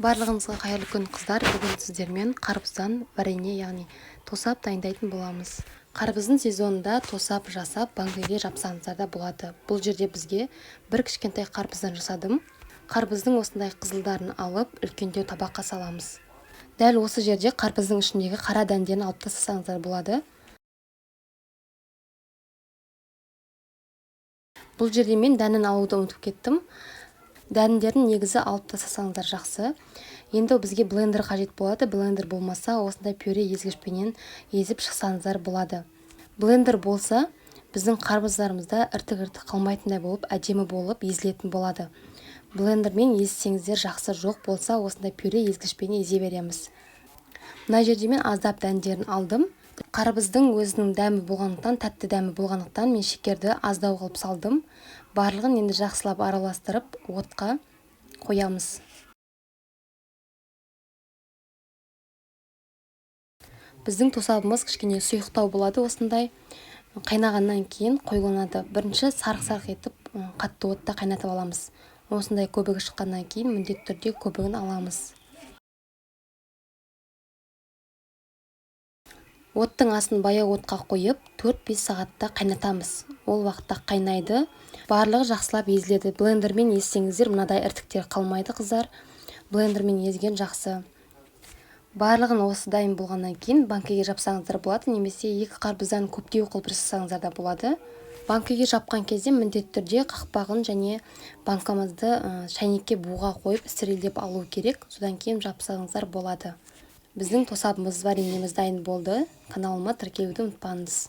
Барлығыңызға қайырлы күн, қыздар. Бүгін сіздермен қарбыздан варенье, яғни тосап дайындайтын боламыз. Қарбыздың сезонында тосап жасап, банкіге жапсаңыздар да болады. Бұл жерде бізге бір кішкентай қарбыздан жасадым. Қарбыздың осындай қызылдарын алып, үлкендеу табаққа саламыз. Дәл осы жерде қарбыздың ішіндегі қара дәндерін алып тастасаңыздар болады. Бұл жерде мен дәнін алуды ұмытып кеттім. Дәндерін негізі алып тастасаңыздар жақсы. Енді бізге блендер қажет болады. Блендер болмаса, осындай пюре езгішпенен езіп шықсаңыздар болады. Блендер болса, біздің қарбыздарымызда іртік-іртік қалмайтындай болып, әдемі болып езілетін болады. Блендермен езсеңіздер жақсы, жоқ болса, осындай пюре езгішпен езе береміз. Мына жерде мен аздап дәндерін алдым. Қарбыздың өзінің дәмі болғандықтан, тәтті дәмі болғандықтан мен шекерді аздау қылып салдым. Барлығын енді жақсылап араластырып, отқа қоямыз. Біздің тосабымыз кішкене сұйықтау болады, осындай қайнағаннан кейін қоюланады. Бірінші сарқ-сарқ етіп, қатты отта қайнатып аламыз. Осындай көбігі шыққаннан кейін міндетті түрде көбігін аламыз. Оттың астын баяу отқа қойып, 4-5 сағатта қайнатамыз. Ол уақытта қайнайды. Барлығы жақсылап езіледі. Блендермен езсеңіздер мынадай іртіктер қалмайды, қыздар. Блендермен езген жақсы. Барлығын осы дайын болғаннан кейін банкіге жапсаңыздар болады, немесе екі қарбыздан көптеу қылып жасасаңыздар да болады. Банкіге жапқан кезде міндетті түрде қақпағын және банкамызды шәйнекке буға қойып стерилдеп алу керек. Содан кейін жапсаңыздар болады. Біздің тосабымыз, вареньеміз дайын болды. Каналыма тіркелуді ұмытпаңыз.